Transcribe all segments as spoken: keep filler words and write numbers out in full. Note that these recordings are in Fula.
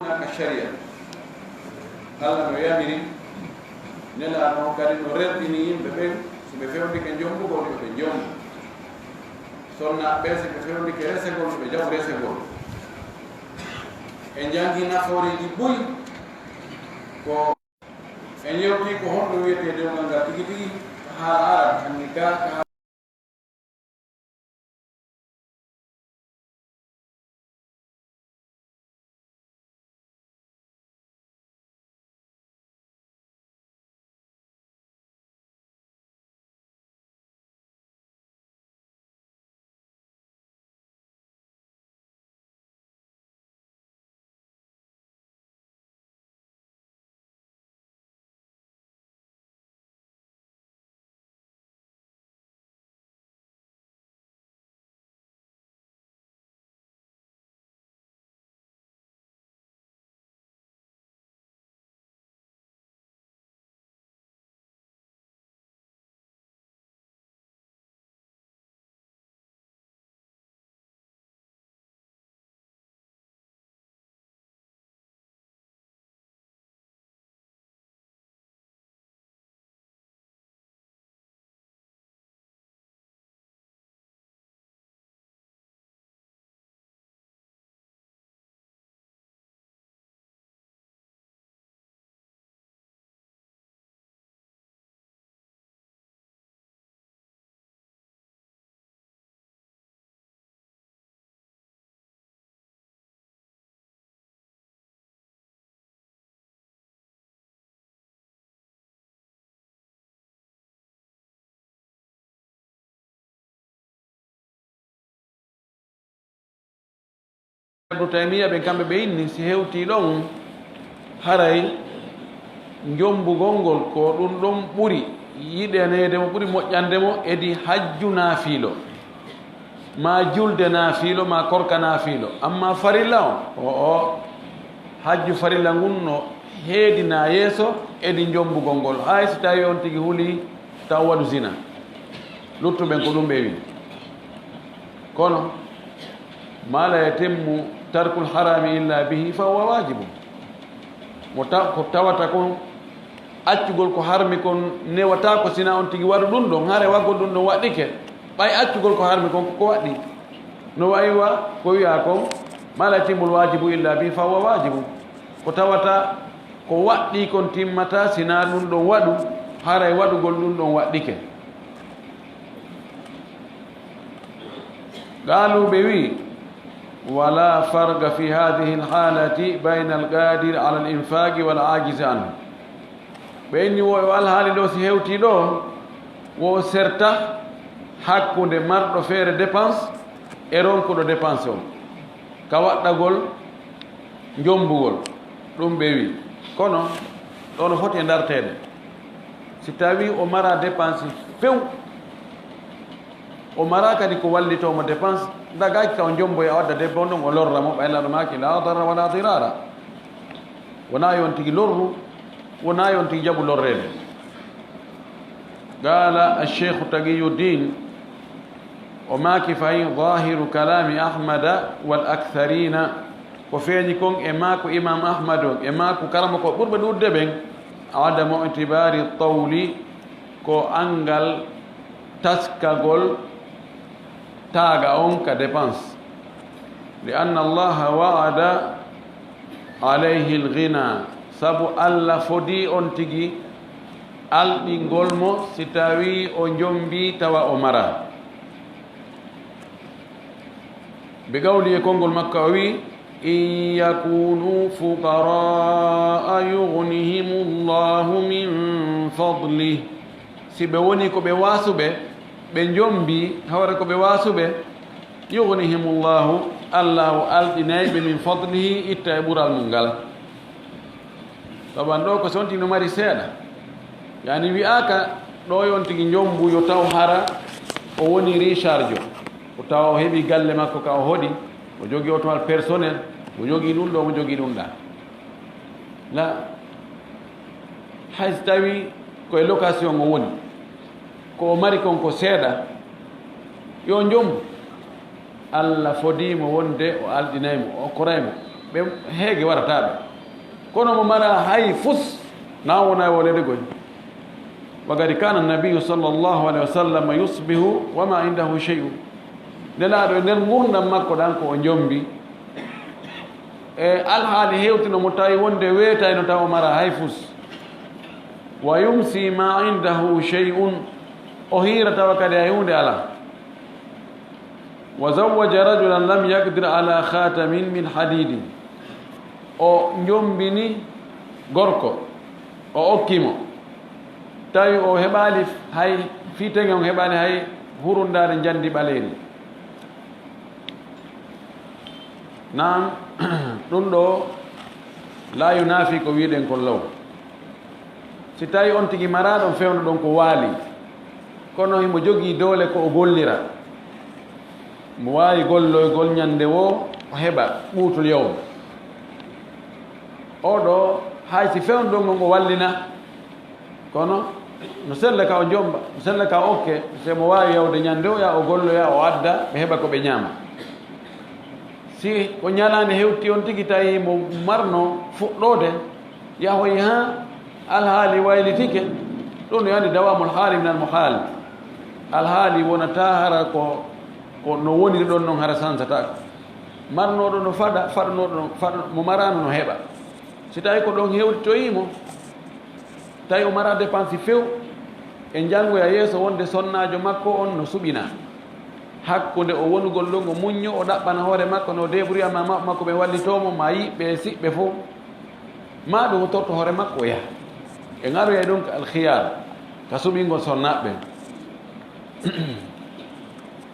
Ka sharia, Allah no yamiri, Nelaaɗo on kadi no rerɗini yimɓe ɓen, si ɓe fewndike jombugol, yo ɓe jombu. Sonnaaɓe ɓen, si ɓe fewndike resegol, yo ɓe jaɓu resegol. En jangi nafooreeji buy, ko en yewti ko honɗum wiyetee dewgal ngal tigi tigi, ka haala Arab, anni ka, ka Ibnu Taymiya ɓen, kamɓe ɓe inni, si hewtii ɗon, haray njombugol ngol ko ɗun ɗon ɓuri yiɗaneede mo, ɓuri moƴƴande mo, edi hajju naafiilo, maa julde naafiilo, maa korka naafiilo. Amma farilla on, o, o, hajju farilla ngun no heedinaa yeeso edi njombugol ngol, hay si tawii on tigi hulii taw waɗu zina. Luttuɓen ko ɗun ɓe wi. Kono, ma la yatimmu tarkul harami illa bihi fa huwa wajibun. Mo ta-, ko tawata kon accugol ko harmi kon newataa ko si hinaa on tigi waɗu ɗun ɗon, hare waggol ɗun ɗon waɗɗike, ɓay accugol ko harmi kon ko, ko waɗɗii. No wa'i wa ko wi'aa kon, ma la yatimmul wajibu illa bihi fa huwa wajibun. Ko tawata ko waɗɗii kon timmataa si hinaa ɗun ɗon waɗu, haray waɗugol ɗun ɗon waɗɗike. Qaalu, ɓe wi'i, wala farqa fi hadhihi alhalati bayna alqadir ala alinfaqi wal ajizi anhu. Ɓe inni wo e alhaali ɗoo, si hewtii ɗoo, wo serta hakkunde marɗo feere dépense e ronkuɗo dépense on, ka waɗɗagol njombugol. Ɗun ɓe wi'i. Kono, ɗoo no foti e ndarteede. Si tawii o maraa dépense few, o maraa kadi ko wallitoo mo dépense, dagaaki ka o njomboya, o adda debbo on ɗon, o lorra mo, ɓay Nelaaɗo maaki, la darara wala dirara. Wonaa yo on tigi lorru, wonaa yo on tigi jaɓu lorreede. Qaala Ash-Shaykhu Taqiyuddin, o maaki, fa in zahiru kalami Ahmada wal aktharina, ko feeñi kon e maaku Imam Ahmad on, e maaku karamokooɓe ɓurɓe ɗuuɗude ɓen, adamu i'tibaari tawli, ko anngal taskagol taaga on ka dépense. Li anna Allaha wa'ada alayhi al-ghina, sabu Alla fodii on tigi alɗingol mo si tawii o njombii tawa o maraa. Bi qawli, e konngol makko, o wi'i, in yakunu fuqaraa yughnihimullahu min fadlih. Si ɓe wonii ko ɓe waasuɓe, ɓe njombii, hawra ko ɓe waasuɓe, yughnihimullahu, Allaahu alɗinay ɓe, min fadlihi, itta e ɓural mun ngal. Saban ɗoo ko si on tigi no mari seeɗa. Yani wi'aaka ɗoo yo on tigi njombu yo taw hara o woni richarjo. O tawa o heɓi galle makko ka o hoɗi, o jogii otomal personnel, o jogii ɗun ɗoo, o jogii ɗun ɗaa. La, hay si tawii ko e location o woni, ko o mari kon ko seeɗa, yo njombu. Alla fodii mo wonde o alɗinay mo, o okkoray mo. Ɓe heege warataa ɓe. Kono mo mara hay fus, na wona e wolede goy. Wa qad kana nabiyu sallallahu alaihi wasallam yusbihu wa ma indahu shay'un. Nelaaɗo e nder ngurdam makko ɗan ko o jombi. E alhaali hewtino mo tawi wonde weetayno taw o mara hay fus. Wa yumsi ma indahu shay'un. O hiira tawa kadi hay huunde alaa. Wa zawwaja rajulan lam yaqdir ala khatamin min hadidin. O jombini gorko, o okki mo. Tawi o heɓaali hay, fii teŋe on heɓaali hay hurundaare njandi ɓaleeri. Naam, ɗum ɗo la yunafi ko wiɗen kon law. Si tawi on tigi maraɗon fewndo ɗon ko waali, kono himo jogii doole ko o gollira, mo waawi golloygol ñande wo o heɓa ɓuutul yawm. Oɗo hay si fewndo ɗon on o wallina, kono no sella ka o jomba, no sella ka o okke, se mo waawi yawde ñande o ya o golloya, o adda, ɓe heɓa ko ɓe ñaama. Si ko ñalaande hewti on tigi tawi mo marno fuɗɗoode, yahoyi haa alhaali waylitike, ɗum no yani dawamul haali minal muhaal. Alhaali wonata hara ko, ko no woniri ɗon non hara sansataako. Marnooɗo no faɗa, faɗanooɗo no faɗa, mo maraano no heɓa. Si tawi ko ɗon hewtoyi mo, tawi o mara dépense few, e janngoya yeeso wonde sonnaajo makko on no suɓina. Hakkunde o wonugol ɗon, o muñño, o ɗaɓɓana hoore makko no débrouille, ma ma-, makko ɓe wallitoo mo, ma yiɓɓe e siɓɓe fof. Ma ɗum o torto hoore makko, o yaha. E ŋaroya ɗum ka alkhiyar, ka suɓingol sonnaaɓe ɓen.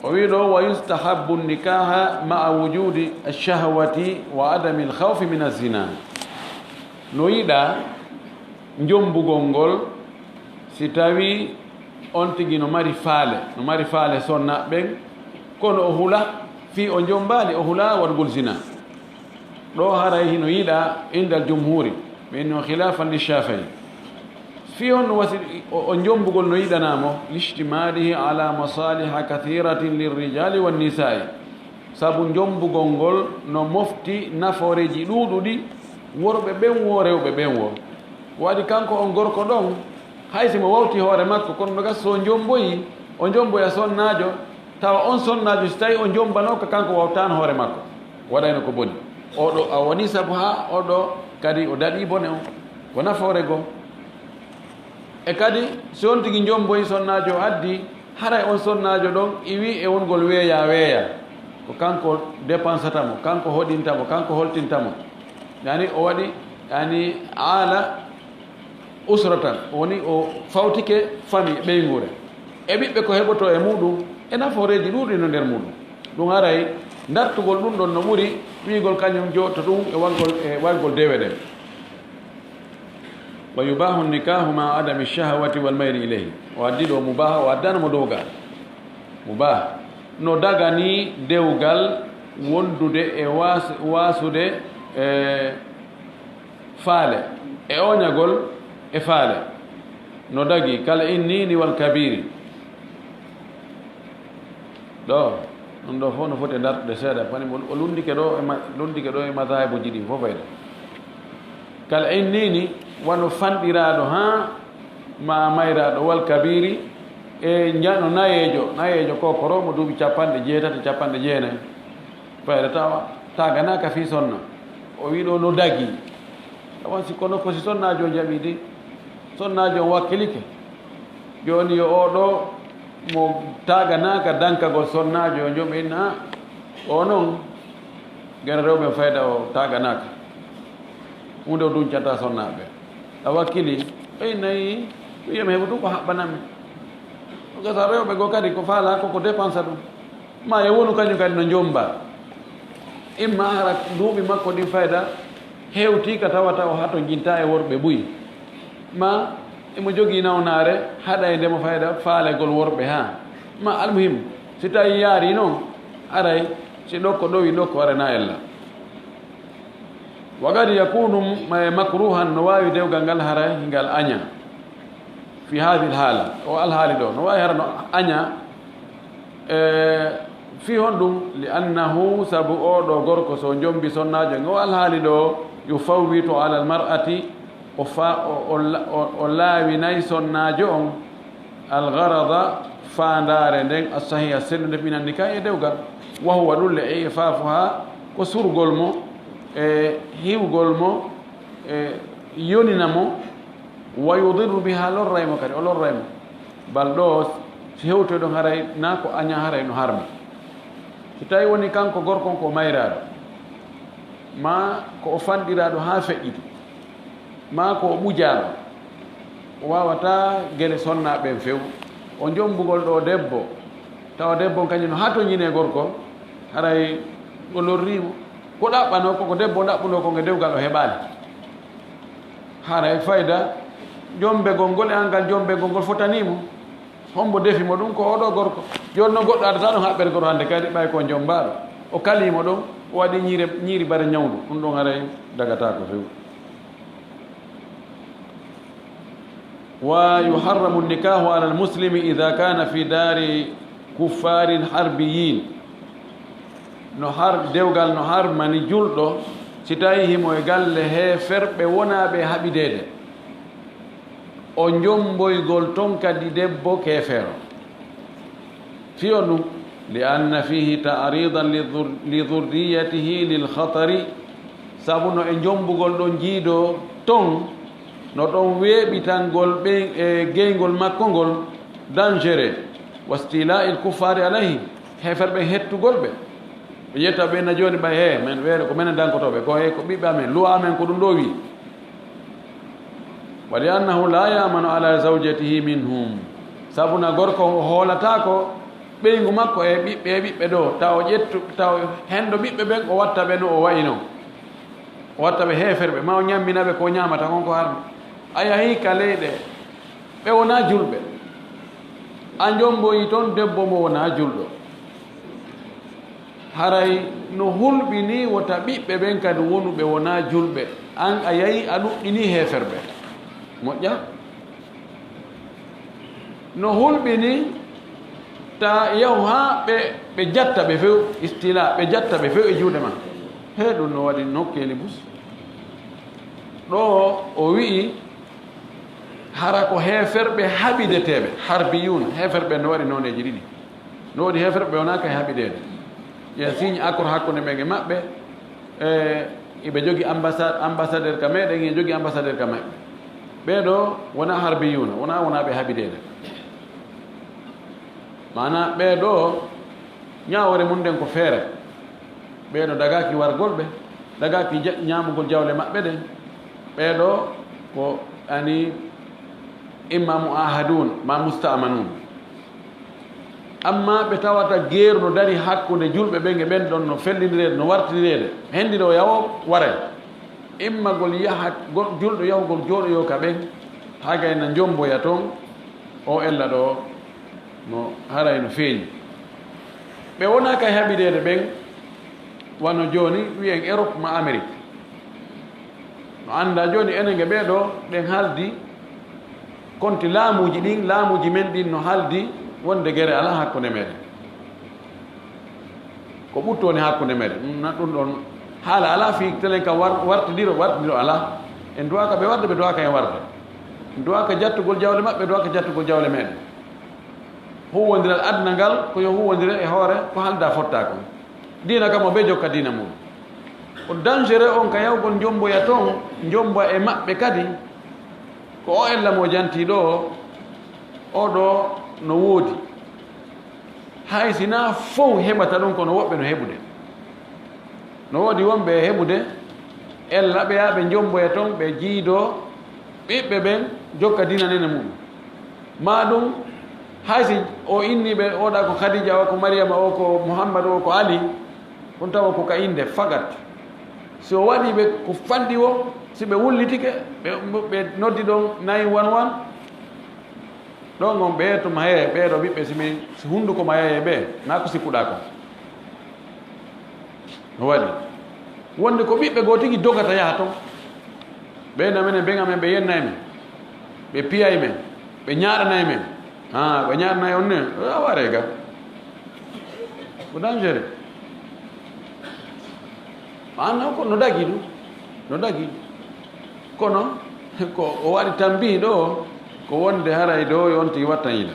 O wi ɗo, "Wa yustahabbu nikaha ma'a wujudi ash-shahwati wa adami al-khawfi min az-zina." No yiɗa jombugol ngol si tawi on tigi no mari faale, no mari faale sonna ɓen, kono o hula fii o jombaali, o hula waɗugol zina. Ɗo haray hino yiɗa indal jumhuri, ɓe no khilafan li Shafi'i. Fii on no wasi o, o jombugol no yiɗanamo, lishtimalihi ala masaliha kathiratin lirrijali wan nisa'i. Sabu jombugol ngol no mofti nafooreji ɗuuɗuɗi, worɓe ɓen wo, rewɓe ɓen wo. Waɗi kanko on gorko ɗon, hay si mo wawti hoore makko, kono no gasa so jomboyi, o jomboya sonnaajo, tawa on sonnaajo, si tawi o jombano ka kanko wawtaano hoore makko, waɗayno ko boni. Oɗo a woni sabu haa oɗo kadi o daɗi bone on. Ko nafoore goo. E kadi, si on tigi jomboyi sonnaajo o addi, haray on sonnaajo ɗon iwi e wongol weeya weeya. Ko kanko dépensata mo, kanko hoɗinta mo, kanko holtinta mo. Yani o waɗi, yani aala usratan, woni o fawtike famille ɓeynguure. E ɓiɓɓe ko heɓoto e muɗum, e nafooreeji ɗuuɗi no nder muɗum. Ɗum haray, dartugol ɗum ɗon no ɓuri, wi'gol kañum jooɗto ɗum e waggol, e waggol dewe ɗen. Wa yubahu nikahu ma adami shahawati wal mayli ilayhi. O addi ɗo mubaha, o addana mo dowgal. Mubaha. No dagani dewgal wondude e was-, wasude e faale, e oñagol e faale. No dagi kal innini wal kabiri. Ɗo, ɗum ɗo fof no foti e dartude seeɗa. Pani mo o lundike ɗo e ma-, lundike ɗo e madhahibuji ɗin fof fayda. Kal innini, wano fanɗiraaɗo haa ma mayraaɗo, wal kabiri, e njano nayeejo, nayeejo kokoro mo duuɓi capanɗe jeetati, capanɗe jeenayi. Fayda tawa, taganaaka fii sonna. O wi ɗo no dagi. Tawan si kono ko si sonnaajo jaɓi di, sonnaajo on wakkilike. Jooni yo oo ɗo mo taganaaka dankagol sonnaajo, yo jom inna, o non, gere rewɓe fayda o taganaaka. Hunde o duncata sonnaaɓe. A wakkili, ɓey nayi, ɗum yemi heɓu ɗum ko haɓɓanami. O gasa rewɓe goo kadi ko faala ko ko dépensa ɗum. Ma yo wonu kañum kadi no jomba. Imma hara duuɓi makko ɗin fayda hewti ka tawata o hatonjinta e worɓe buy. Ma imo jogii nawnaare haɗa e ndemo fayda faalegol worɓe haa. Ma almuhim, si tawi yaari non, aray si ɗokko ɗowi ɗokko arana ella. Wa qad yakunu ma-, makruhan, no waawi dewgal ngal hara ngal aña. Fi hadhihi al-hala, o alhaali ɗo, no waawi hara no aña, e, Fii honɗum? Li annahu, sabu oo ɗoo gorko, so jombi sonnaajo, ngo alhaali ɗoo, yufawwitu alal mar'ati, o fa-, o, o la-, o, o laawinay sonnaajo on, al gharada, faandaare nden, as sahiha, sellude, minan nikahi, e dewgal. Wa huwa, ɗum le, i'fafuha, ko surgol mo, e hiwgol mo, e yonina mo, wa yudirru biha, lorray mo kadi, o lorray mo. Bal ɗoo, si hewtoy ɗon, haray na ko aña, haray no harmi. Si tawi woni kanko gorko on ko o mayraaɗo, maa ko o fanɗiraaɗo haa feƴƴiti, maa ko o ɓujaaɗo, o waawataa gele sonnaaɓe ɓen few. O jombugol ɗoo debbo, tawa debbo on kañum no hatonjini e gorko, haray o lorrii mo. Ko ɗaɓɓanoo ko, ko debbo on ɗaɓɓunoo kon e dewgal, o heɓaali. Haray fayda jombegol ngol e anngal jombegol ngol fotanii mo. Hombo defi mo ɗum? Ko oo ɗoo gorko. Jooni non goɗɗo addataa ɗum haɓɓere goto hannde kadi, ɓay ko o jombaaɗo. O kalii mo ɗon, o waɗi ñiire, ñiiri bare ñawndu. Ɗum ɗon haray dagataako few. Wa yuharramu nikahu ala al-muslimi idha kana fi dari kuffarin harbiyin. No har-, dewgal no harmani julɗo si tawi himo e galle heeferɓe wonaaɓe haɓideede. O jomboygol ton kadi debbo keefeero. Fii honɗum? Li anna fihi ta'ridan li dhur-, li dhurriyatihi lil khatari, sabu no e jombugol ɗon jiidoo ton, no ɗon weeɓitangol ɓen e geyngol makko ngol, dangereux, wa istila'il kuffari alayhi, heeferɓe hettugol ɓe. Ɓe ƴetta ɓe na jooni ɓay, he, men weere ko menen dankotooɓe, ko he ko ɓiɓɓe amen, luwa amen ko ɗum ɗoo wi. Wa li annahu la ya'manu ala zawjatihi minhum. Sabu na gorko o hoolataako ɓeyngu makko e ɓiɓɓe, e ɓiɓɓe ɗoo, tawa o ƴettu, tawa hendo ɓiɓɓe ɓen o watta ɓe no o wayno. O watta ɓe heeferɓe, ma o ñammina ɓe ko ñaamata kon ko harmi. A yahi ka leyɗe ɓe wonaa julɓe. A jomboyi ton debbo mo wonaa julɗo. Haray no hulɓinii wota ɓiɓɓe ɓen kadi wonuɓe wonaa julɓe. An a yahi a ɗuɗɗinii heeferɓe. Moƴƴa? No hulɓinii ta yahu haa ɓe, ɓe jatta ɓe few, istila, ɓe jatta ɓe few e juuɗe ma. He ɗum no waɗi nokkeeli bus. Ɗoo o wi'i hara ko heeferɓe haɓideteeɓe, harbiyuuna, heeferɓe no waɗi nooneeji ɗiɗi. No woodi heeferɓe ɓe wonaa kay haɓideede. Yen signe accord hakkunde men e maɓɓe, e, iɓe jogi ambassade, ambassadeur ka meɗen, yen jogi ambassadeur ka maɓɓe. Ɓee ɗoo wonaa harbiyuuna, wonaa, wonaa ɓe haɓideede. Maanaa ɓee ɗoo ñaawoore mum nden ko feere. Ɓee ɗoo dagaaki wargol ɓe, dagaaki ja-, ñaamugol jawle maɓɓe ɗen. Ɓee ɗoo ko ani imma mu'ahadun, ma musta'manun. Amma ɓe tawata geeru no dari hakkunde julɓe ɓen e ɓen ɗon, no fellinireede, no wartinireede, hendiro yawo waray. Immagol yaha, gol-, julɗo yahugol jooɗoyoo ka ɓen, hagay na jomboya ton, o ella ɗoo no haray no feeñi. Ɓe wonaa kay haɓideede ɓen, wano jooni wi'en Europe ma Amérique. No anndaa jooni enen e ɓee ɗoo ɗen haldi konti laamuuji ɗin, laamuuji men ɗin no haldi wonde gere alaa hakkunde meɗen. Ko ɓuttu woni hakkunde meɗen. Ɗum na-, ɗum ɗon haala alaa fii telen ka war-, wartidiro, wartidiro alaa. En duwaaka ɓe warde, ɓe duwaaka en warde. En duwaaka jattugol jawle maɓɓe, ɓe duwaaka jattugol jawle meɗen. Huuwondiral aduna ngal, ko yo huuwondire e hoore ko haldaa fottaa kon. Diina kam, o bee jokka diina mum. O dangereux on ka yahugol jomboya ton, jomboya e maɓɓe kadi. Ko o ella mo jantii ɗoo, o ɗoo no woodi. Hay si naa fow heɓata ɗum, kono woɓɓe no heɓude. No woodi wonɓe e heɓude, ella ɓe yaha ɓe jomboya ton, ɓe jiidoo, ɓiɓɓe ɓen jokka diina nene mum. Maa ɗum, hay si o innii ɓe, oɗa ko Khadija, o ko Mariyama, o ko Muhammad, o ko Ali, ɗum tawa ko ka innde fakat. Si o waɗii ɓe ko fanɗi o, si ɓe wullitike, ɓe, ɓe noddi ɗon nine one one, ɗon on ɓe tuma hee, ɓee ɗoo ɓiɓɓe, si mi, si hunnduko ma yaye ɓe, naa ko sikkuɗaa kon. No waɗi wonde ko ɓiɓɓe goo tigi dogata yaha ton. Ɓeen amen e ɓeen amen, ɓe yennay men, ɓe piyay men, ɓe ñaaɗanay men. Haa, ɓe ñaaɗanay on ne, a waree ga. Ko dangereux. Maanaam ko no dagi ɗum, no dagi. Kono ko o waɗi tambihi ɗo, ko wonde haray ɗo yonti wattan yila.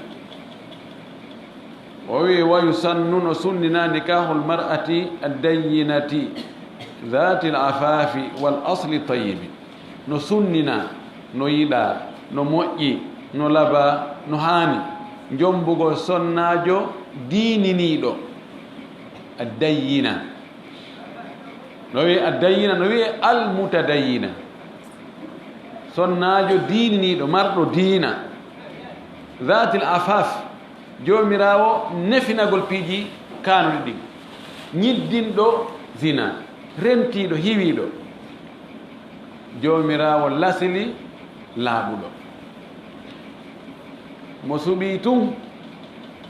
O wi, "Wa yusannu, no sunnina nikahul mar'ati ad-dayyinati dhatil afafi wal asli tayyibi." No sunnina, no yiɗa, no moƴƴi, no laba, no haani jombugol sonnaajo diininiiɗo. Addayyina. No wiye addayyina, no wiye almutadayyina. Sonnaajo diininiiɗo, marɗo diina. Dhatil afaf. Joomiraawo nefinagol piiji kaanuɗi ɗin. Ñiddinɗo zina, rentiiɗo, hiwiiɗo. Joomiraawo lasli laaɓuɗo. Mo suɓii tun,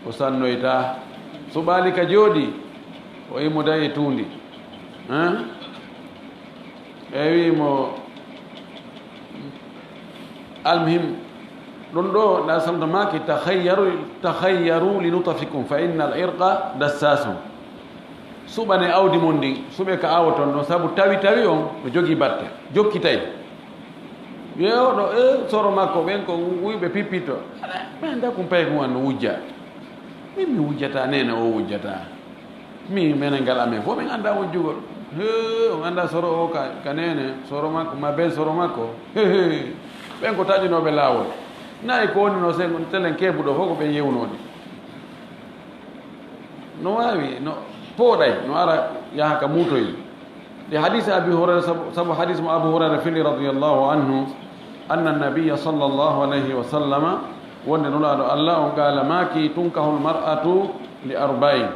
o sannoytaa. Suɓaali ka jooɗii, o immoday e tuundi. Hein? Ɓe wii mo, almuhim, ɗum ɗo, na salta maaki, "Takhayyaru, takhayyaru li nutafikum, fa inna al irqa dassasun." Suɓane awdi mon ndin, suɓe ka awoton ɗon, sabu tawi tawi on no jogii batte, jokkitay. Yeewɗo, e soro makko, ɓen ko wuyɓe pippito. Ɓen da kum pay kum an no wujja. Min mi wujjata, nene o wujjata. Mi menen ngal amen fof min annda wujjugol. He, on annda soro o ka, ka nene, soro makko, ma ben soro makko. He, he. Ɓen ko taƴunooɓe laawol. Nayi ko woni no sen, telen kebuɗo fof ko ɓen yewnooɗi. No waawi, no pooɗay, no ara yaha ka muutoyi. Ɗi hadis Abi Hurayra, sabu, sabu hadis mo Abu Hurayra fili radiyallahu anhu, anna nabiyya sallallahu alayhi wa sallama, wonde Nulaaɗo Allah on qaala maaki, "Tunkahul mar'atu li arba'in."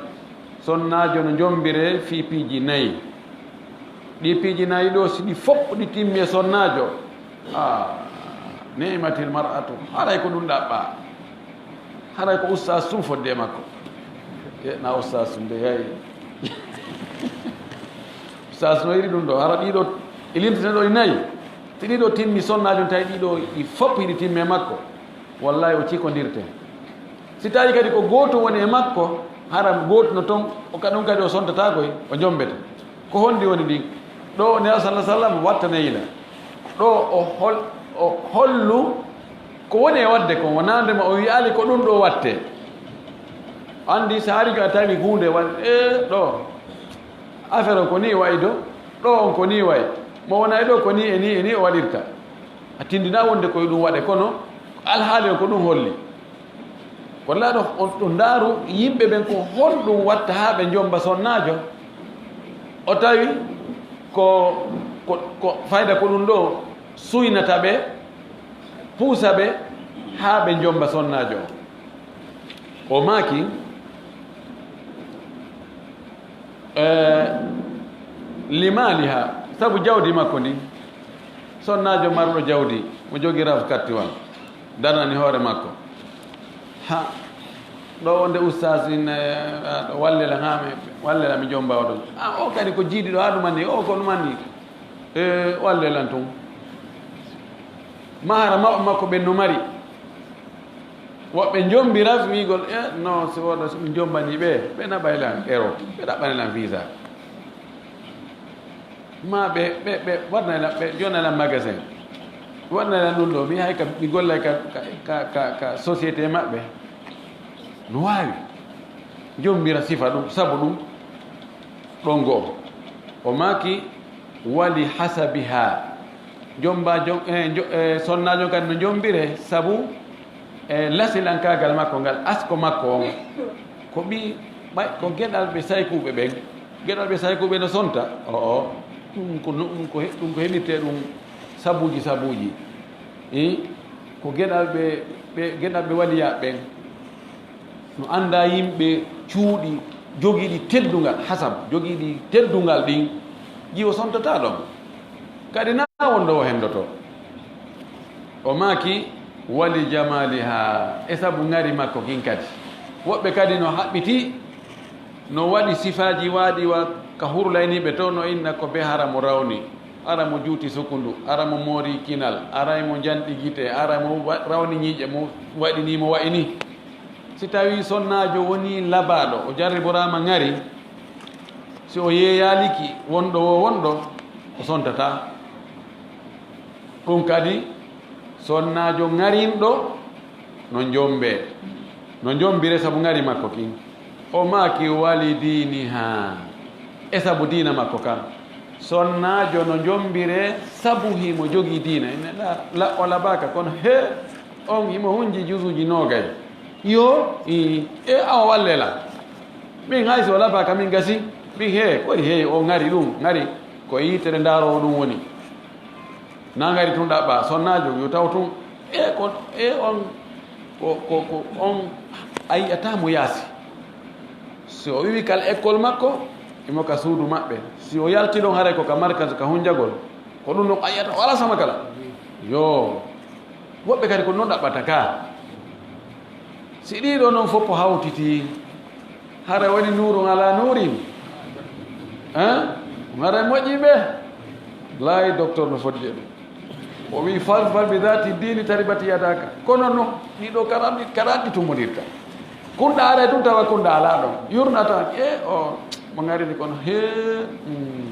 Sonnaajo no jombire fii piiji nayi. Ɗi piiji nayi ɗo, si ɗi fof ɗi timmi e sonnaajo, a, ni'matil mar'atu, haray ko ɗum ɗaɓɓa. Haray ko ustaas tun fodde e makko. E, na ustaas tun de yayi. Ustaas no yiɗi ɗum ɗo. Hara ɗiɗo, e lintete ɗo e nayi. Si ɗiɗo timmi sonnaajo, tawi ɗiɗo ɗi fof hiɗi timmi e makko. Wallahi o cikondirte. Si tawi kadi ko gooto woni e makko, hara gooto no ton, o ka ɗum kadi o sontata koy, o jombete. Ko honɗi woni ɗin? Ɗo Nela sallallahu alaihi wasallam wattane yila. Ɗo o hol-, o hollu ko woni e waɗde kon, wonande ma o wi'ali ko ɗum ɗo watte. Andi so hari ko a tawi huunde waɗ-, e ɗo affaire o ko ni wayi do, ɗo on ko ni wayi. Mo wona e ɗo ko ni e ni e ni o waɗirta. A tindina wonde ko e ɗum waɗe, kono alhaali o ko ɗum holli. Ko laaɗo on ɗo ndaaru yimɓe ɓen ko honɗum watta haa ɓe njomba sonnaajo. O tawi ko, ko, ko fayda ko ɗum ɗo suynata ɓe, puusa ɓe haa ɓe njomba sonnaajo on. O maaki, eh, limaliha, sabu jawdi makko ndin. Sonnaajo marɗo jawdi, mo jogi raf kattiwal, darnani hoore makko. Ha, ɗo wonde ustaas in, eh, ah, ɗo wallela, ha mi, wallela mi jomba oɗon. Ah, o kadi ko jiidi ɗo, ha ɗum anni, o ko ɗum anni. Eh, wallela tun. Mahara maɓɓe makko ɓen no mari. Woɓɓe njombira wiigol, e, no, si woda, so mi njombani ɓe, ɓe naɓay lan euro, ɓe ɗaɓɓani lan visa. Ma ɓe, ɓe, ɓe waɗnay lan, ɓe jonnay lan magasin. Waɗnay lan ɗum ɗo, mi hay ka, mi gollay ka, ka, ka, ka, ka société maɓɓe. No waawi. Njombira sifa ɗum, sabu ɗum. Ɗon goo, o maaki, "Wali hasabiha." Jombaajo, eh, jo-, eh, sonnaajo kadi no jombire, sabu, eh, lasilankaagal makko ngal, asko makko on. Ko ɓi, ɓay, ko geɗal ɓe saykuuɓe ɓen. Geɗal ɓe saykuuɓe no sonta. O, o. Ɗum ko no, ɗum ko he-, ɗum ko heɓirtee ɗum sabuuji, sabuuji. I, ko geɗal ɓe, ɓe, geɗal ɓe waliyaaɓe ɓen. No annda yimɓe cuuɗi jogiiɗi teddungal, hasab, jogiiɗi teddungal ɗin, jiwo sontata ɗon. Kadi na wonɗo o hendoto. O maaki, "Wali jamaliha", e sabu ŋari makko kin kadi. Woɓɓe kadi no haɓɓiti, no waɗi sifaaji waaɗi wa ka hurlayniiɓe to, no inna ko be hara mo rawni, hara mo juuti sukundu, hara mo moori kinal, hara mo janɗi gite, hara mo wa-, rawni ñiiƴe, mo waɗini mo wa'ini. Si tawii sonnaajo wonii labaaɗo, o jarriboraama ŋari, si o yeeyaali ki wonɗo woo wonɗo, o sontataa. Ɗum kadi, sonnaajo ŋarinɗo no njombee, no njombiree sabu ŋari makko kin. O maaki, "Wali diinihaa." E sabu diina makko kan. Sonnaajo no njombiree sabu himo jogii diina. Ine la, la, o labaaka, kono he, on himo hunji juzuuji noogay. Yo, i, e awa wallela. Min hay si o labaaka, min gasi. Min he, koy he, o ŋari ɗum, ŋari ko yitere ndaaroowo ɗum woni. Na ŋari tun ɗaɓɓa, sonnaajo yo taw tun. E ko, e on, ko, ko, ko on a yi'ataa mo yaasi. Si o iwi kal école makko, imo ka suudu maɓɓe. Si o yalti ɗon haray ko ka markas, ka hunjagol, ko ɗum ɗon a yi'ata, o alaa sama kala. Yo, woɓɓe kadi ko non ɗaɓɓata ka. Si ɗiɗo non fof hawtiti, hara woni nuurun alaa nuurin. Hein? Hara moƴƴi ɓe. Laay docteur no fodde ɗum. O wi, "Fazfar bi zati dini taribat yadaka." Kono no, ɗiɗo karanɗi, karanɗi tummodirta. Kunɗa ara ɗum tawa kunɗa alaa ɗon. Yurnata, e o, mo ngarini kono, he, hmm.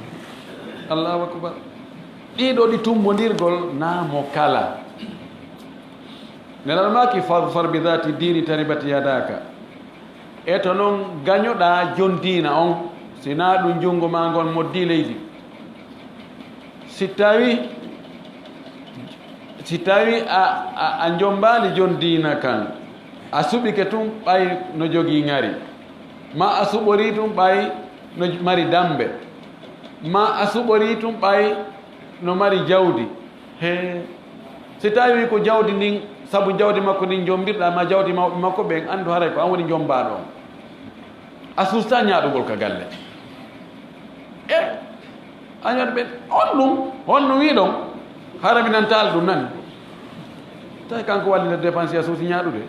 Allahu akbar. Ɗiɗo ɗi tummodirgol na mo kala. Nelal maaki, "Fazfar bi zati dini taribat yadaka." E to non gañoɗaa jon diina on, si naa ɗum junngo maa ngon moddi leydi. Si tawi, si tawi a, a, a njombaali jon diina kan, a suɓike tun ɓay no jogii ŋari, ma a suɓorii tun ɓay no mari dambe, ma a suɓorii tun ɓay no mari jawdi. He, si tawi ko jawdi ndin, sabu jawdi makko ndin jombirɗa, ma jawdi mawɓe makko ɓen, andu haray ko an woni jombaaɗo on. A susta ñaaɗugol ka galle. E, a ñaaɗu ɓen, on ɗum, honno wiɗon? Hara mi nantaali ɗum nani. Tawi kanko walli le dépense a suusi ñaaɗude.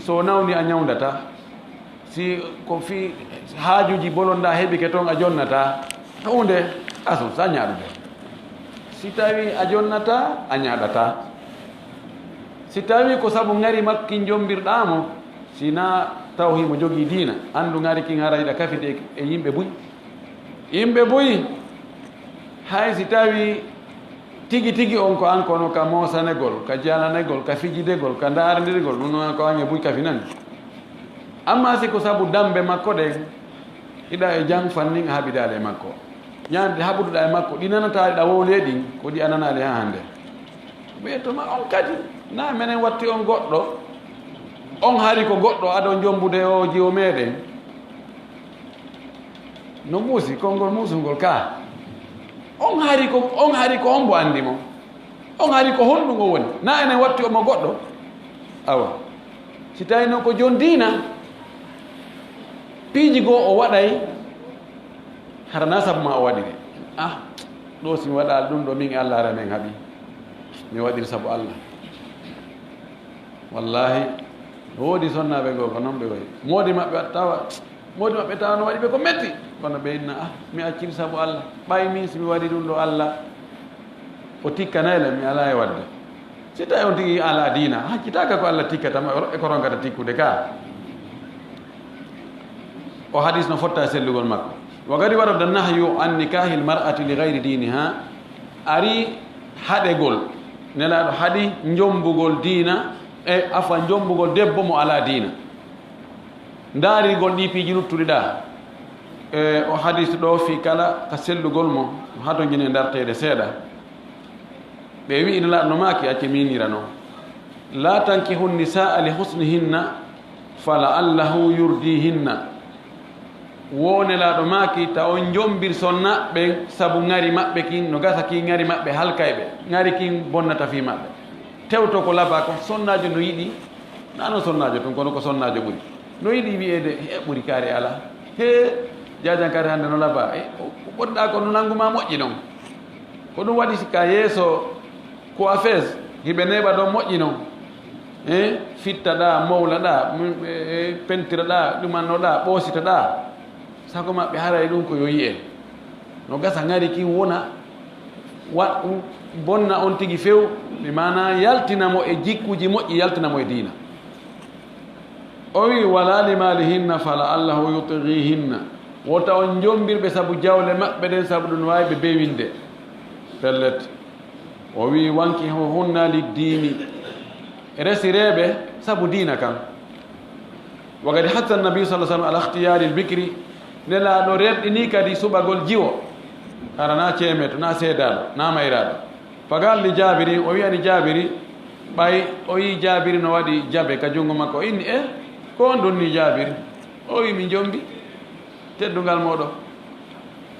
So nawni a ñawndata. Si ko fii haajuuji bolonɗaa heɓike toon a jonnataa, huunde a suusa ñaaɗude. Si tawii a jonnataa, a ñaaɗataa. Si tawii ko sabu ŋari makki njombirɗaa mo, si naa taw himo jogii diina, anndu ŋari kin hara hiɗa kafide e yimɓe buy. Yimɓe buy, hay si tawii tigi tigi on ko an kono ka moosanegol, ka jalanegol, ka fijidegol, ka ndaarndirgol, ɗum noon ko an e buy kafinan. Amma si ko sabu dambe makko ɗen, hiɗa e jam fannin a haɓidaali e makko. Ñande haɓuduɗa e makko, ɗi nanata ɗa wowle ɗin, ko ɗi a nanaali haa hannde. Ɓe to ma on kadi, na menen watti on goɗɗo, on hari ko goɗɗo aɗo jombude o jiwo meɗen. No muusi, konngol muusungol ka. On hari ko, on hari ko on mbo anndi mo. On hari ko honɗum o woni. Na enen watti omo goɗɗo. Awa. Si tawi noon ko jon diina, piiji goo o waɗay, hara na sabu ma o waɗiri. Ah, ɗo si mi waɗaali ɗum ɗo min e Allah hara men haɓi. Mi waɗiri sabu Allah. Wallahi, no woodi sonnaaɓe goo ko noon ɓe wayi. Moodi maɓɓe tawa, moodi maɓɓe tawa no waɗi ɓe ko metti. Kono ɓe inna, ah, mi acciri sabu Allah. Ɓay min si mi waɗi ɗum ɗo Allah, o tikkanay lan, mi alaa e waɗde. Si tawi on tigi alaa diina, hakkitaaka ko Allah tikkata ma, e ko ronkata tikkude ka. O hadis no fotta e sellugol makko. Wa gadi warada nahyu an nikahil mar'ati li gayri diniha, ari haɗegol. Nelaaɗo haɗi njombugol diina, e afa njombugol debbo mo alaa diina. Ndaarirgol ɗi piiji luttuɗi ɗa. E o hadis ɗo fii kala ka sellugol mo, hato jine darteede seeɗa. Ɓe wi'i Nelaaɗo no maaki, acce miinira non. La tankihu nisaa li husnihinna, fa la'allahu yurdihinna. Wo Nelaaɗo maaki, ta on njombir sonna ɓen sabu ŋari maɓɓe kin, no gasa kin ŋari maɓɓe halkay ɓe. Ŋari kin bonnata fii maɓɓe. Tewto ko labaa kon, sonnaajo no yiɗi, na non sonnaajo tun, kono ko sonnaajo ɓuri. No yiɗi wi'eede, he ɓuri kaari alaa. He jaajan kaari hannde no labaa. E, ko ɓurɗaa ko no nanngu ma moƴƴi non. Ko ɗum waɗi si ka yeeso coiffeuse, hiɓe neeɓa ɗon moƴƴi non. E, fittaɗaa, mowlaɗaa, mm, e, e, pentiraɗaa, ɗumannoɗaa, ɓoositaɗaa. Sago maɓɓe haray ɗum ko yo yi'e. No gasa ŋari kin wona, wa, bonna on tigi few, mi maana yaltina mo e jikkuuji moƴƴi, yaltina mo e diina. O wi, "Wala li malihinna fa la'allahu yutghihinna." Wota on jombirɓe sabu jawle maɓɓe ɗen, sabu ɗum waawi ɓe bewinde. Pellet. O wi, "Wankihuhunna lid-dini." Resireɓe sabu diina kan. Wa qad hassa Nabi sallallahu alaihi wasallam ala ikhtiyari al-bikri. Nelaaɗo rerɗini kadi suɓagol jiwo. Hara na ceemeto, na seedaaɗo, na mayraaɗo. Fagal li Jaabiri, o wi'ani Jaabiri, ɓay o yi Jaabiri no waɗi jabe ka junngo makko, o inni, "E, ko on ɗon ni Jaabiri?" O wi, "Mi jombi teddungal mooɗon."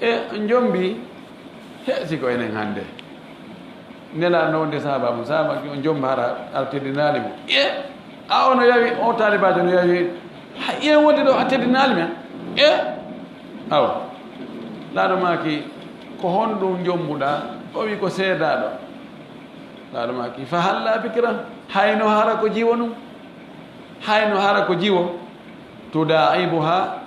"E, on jombi?" "He, si ko enen hannde." Nelaaɗo no wonde sahaaba mum, sahaaba ki on jomba hara, hara teddinaali mo. "E, a o no yawi, o taalibaajo no yawi, ha, yen wonde ɗo a teddinaali men?" "E, awa." Laaɗo maaki, "Ko honɗum jombuɗaa?" O wi, "Ko seedaaɗo." Laaɗo maaki, "Fa halla bikran?" Hayno hara ko jiwo nun? Hayno hara ko jiwo? Tudaa'ibuha,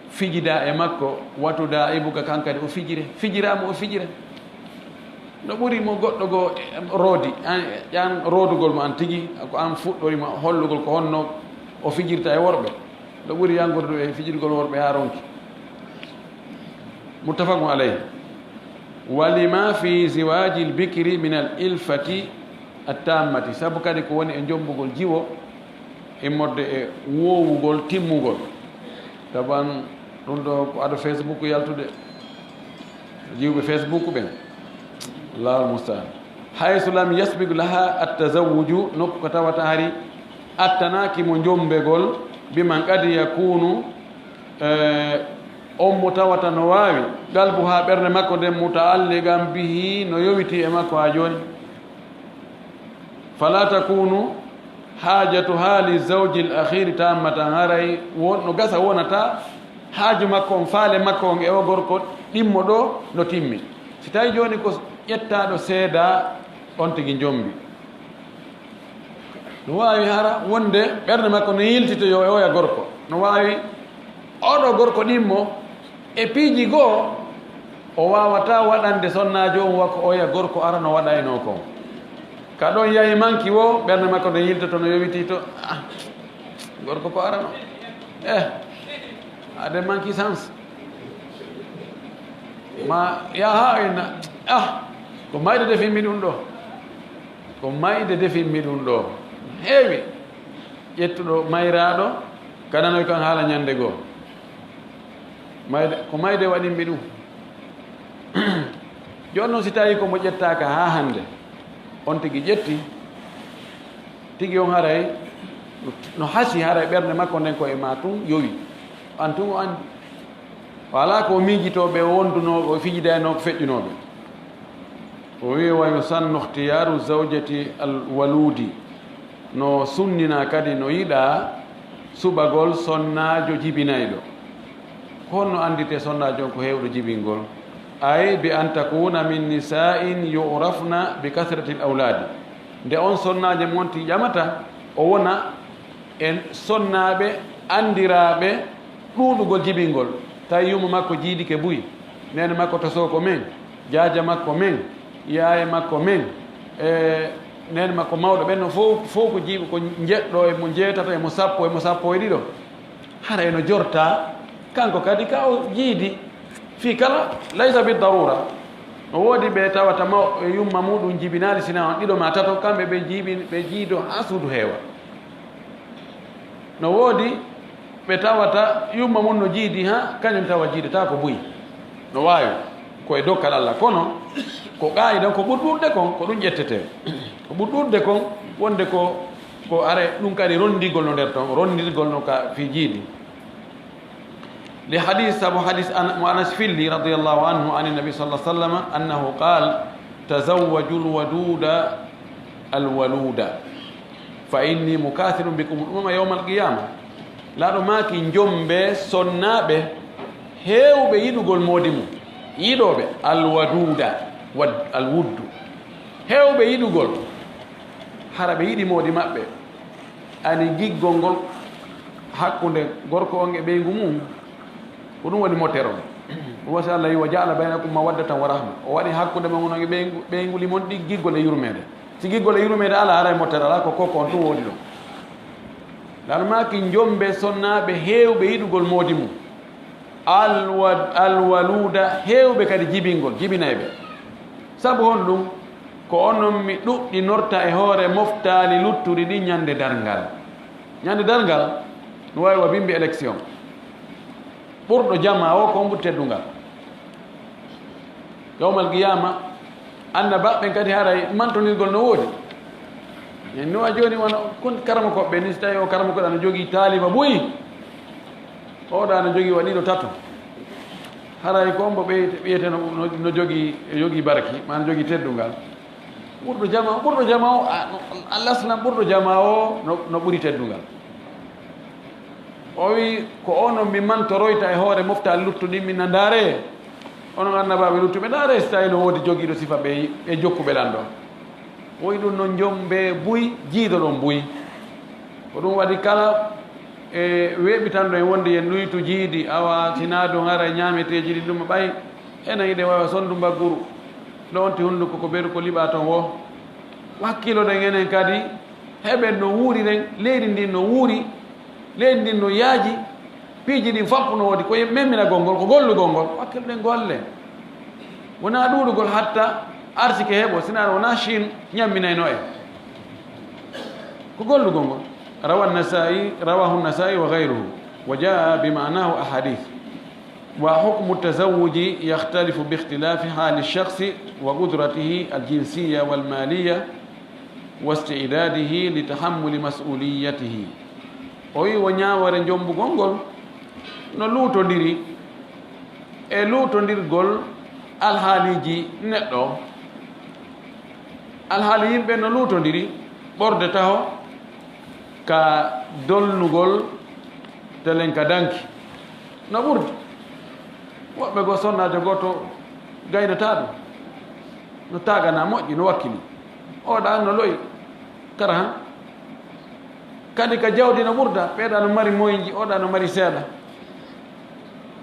fijida e makko, wa tudaa'ibuka, kan kadi o fijire. Fijira mo o fijire. No ɓuri mo goɗɗo goo, em, roodi, an, ƴan roodugol mo an tigi, ko an fuɗɗori mo hollugol ko honno o fijirta e worɓe. No ɓuri yanngordu e fijirgol worɓe haa ronki. Muttafaqun alayh. Wa lima fi ziwajil bikri min al ilfati attammati. Sabu kadi ko woni e jombugol jiwo, immorde e woowugol timmugol. Taban ɗum ɗo ko ado Facebook yaltude. Jiwɓe Facebook ɓen. Allahul musta'an. Haythu lam yasbiq laha at-tazawwuju, nokku ko tawata hari attanaaki mo jombegol, biman qad yakunu, eh, on mo tawata no waawi, qalbuha, ɓernde makko nden, muta'alliqan bihi, no yowiti e makko haa jooni. Fala takunu hajatuha li zawjil akhiri tammatan, haray won, no gasa wonata haaju makko on, faale makko on e o gorko ɗimmo ɗo no timmi. Si tawi jooni ko ƴettaaɗo seedaa, on tigi jombi. No waawi hara wonde ɓernde makko no yiltitoyo e oya gorko. No waawi oɗo gorko ɗimmo e piiji goo, o waawata waɗande sonnaajo on wa ko oya gorko arano waɗaynoo kon. Ka ɗon yahi manki woo, ɓernde makko no yiltoto, no yowiti to, "Ah, gorko ko arano. Eh, aɗe manki sans. Ma yaha ina, ah, ko mayde defimmi ɗum ɗo. Ko mayde defimmi ɗum ɗo." Heewi ƴettuɗo mayraaɗo, ka nanoy kan haala ñande goo. Mayde, ko mayde waɗimmi ɗum. Jooni noon, si tawii ko mo ƴettaaka haa hannde, on tigi ƴetti, tigi on haray no hasi, haray ɓernde makko nden ko e maa tun yowi. An tun o anndi. O alaa ko miijitooɓe, o wondunooɓe, o fijidaynoo ko feƴƴunooɓe. O wi'i, "Wa yusannu ikhtiyaaru zawjati al-waluudi." No sunninaa kadi, no yiɗaa suɓagol sonnaajo jibinayɗo. Ko honno annditee sonnaajo on ko heewɗo jibingol? Ay, bi an takuuna min nisaa'in yu'rafna bi kasrati al-awlaadi. Nde on sonnaajo mon ti ƴamata, o wona e sonnaaɓe anndiraaɓe ɗuuɗugol jibingol. Tawi yumma makko jiidike buy, neene makko tosoo ko men, jaaja makko men, yaaye makko men, e neene makko mawɗo, ɓen non fof, fof ko jiiɓe, ko njeɗɗo e mo jeetato e mo sappo e mo sappo e ɗiɗo. Hara eno jorta, kanko kadi ka o jiidi. Fii kala, laysa bi darura. No woodi ɓe tawata maw-, e yumma muɗum jibinaali, sina on ɗiɗo ma tato, kamɓe ɓe jiibi-, ɓe jiido haa suudu heewa. No woodi ɓe tawata yumma mum no jiidi, haa kañum tawa jiidata ko buy. No waawi, ko e dokkal Allah, kono ko qaayida, ko ɓuri ɗuuɗde kon, ko ɗum ƴettetee. Ko ɓuri ɗuuɗde kon, wonde ko, ko are ɗum kadi rondigol no nder ton, rondirgol no ka fii jiidi. Li hadis, sabu hadis an-, mo Anas filli, radiyallahu anhu, an Nabi sallallahu alaihi wasallam, annahu qaal, "Tazawwajul waduda al waluda, fa inni mukathirun bikum al umama yawmal qiyama." Laaɗo maaki, "Njombe sonnaaɓe heewɓe yiɗugol moodi mum." Yiɗooɓe al waduda, wad-, al wuddu. Heewɓe yiɗugol, hara ɓe yiɗi moodi maɓɓe. Ani giggol ngol hakkunde gorko on e ɓeyngu mum, ko ɗum woni motere on. Ɗum wasi Allah wi, "Wa ja'ala baynakum mawaddatan wa rahma." O waɗi hakkunde mon on e ɓeyngu, ɓeyngu limon ɗi giggol e yurmeende. Si giggol e yurmeende alaa, haray motere alaa, ko kokko on tun woodi ɗon. Laamɗo maaki, njombe sonnaaɓe heewɓe yiɗugol moodi mum. Alwa-, alwaluuda, heewɓe kadi jibingol, jibinayɓe. Sabu honɗum? Ko onon mi ɗuɗɗinorta e hoore moftaali luttudi ɗin ñande darngal. Ñande darngal, no waawi wa bimbi élection. Ɓurɗo jamaa o, ko on ɓuri teddungal. Yawmal qiyaama, annabaaɓe ɓen kadi haray mantondirgol no woodi. En no a jooni wano kon karamokooɓe ni, si tawi o karamokooɗo ana jogii taaliba buy, oɗo ana jogii wa ɗiɗo tato. Haray ko on mbo ɓe ɓiyete no, no, no jogii, jogii barki, maa no jogii teddungal. Ɓurɗo jamaa, ɓurɗo jamaa o, a, no, al-, al-aslan ɓurɗo jamaa o no, no ɓuri teddungal. O wi, ko onon mi mantoroyta e hoore moftaali luttuɗi, min na ndaare. Onon annabaaɓe luttuɓe, ndaare si tawi no woodi jogiiɗo sifa ɓe, ɓe jokkuɓe lan ɗo. O wi ɗum no njombe buy, jiidoɗon buy. Ko ɗum waɗi kala e weeɓitanɗo en wonde yen ɗuytu jiidi, awa sinaa ɗum hara e ñaameteeji ɗi ɗum ɓay, enen iɗen wawa sondu mbagguru. Ɗo onti hunnduko ko beru ko liɓa ton wo. Wakkiloɗen enen kadi, heɓen no wuuriren, leydi ndin no wuuri, leydi ndin no yaaji, piiji ɗin fappu no woodi, ko memminagol ngol, ko gollugol ngol, wakkiloɗen golle. Wonaa ɗuuɗugol hatta arsike heɓo, sinaa wonaa Chine ñamminayno en. Ko gollugol ngol. روى النسائي، رواه النسائي وغيره، وجاء بمعناه أحاديث. وحكم التزوج يختلف باختلاف حال الشخص وقدرته الجنسية والمالية واستعداده لتحمل مسؤوليته. O wi wo ñaawoore njombugol ngol no luutondiri e luutondirgol alhaaliiji neɗɗo. Alhaali yimɓe no luutondiri ɓorde taho ka dolnugol telen ka danki. No ɓurdi. Woɓɓe goo sonnaajo gooto gaynataa ɗum. No taagana moƴƴi, no wakkili. Oɗa no lo'i. Kara han. Kadi ka jawdi no ɓurda, ɓeeɗa no mari moyji, oɗa no mari seeɗa.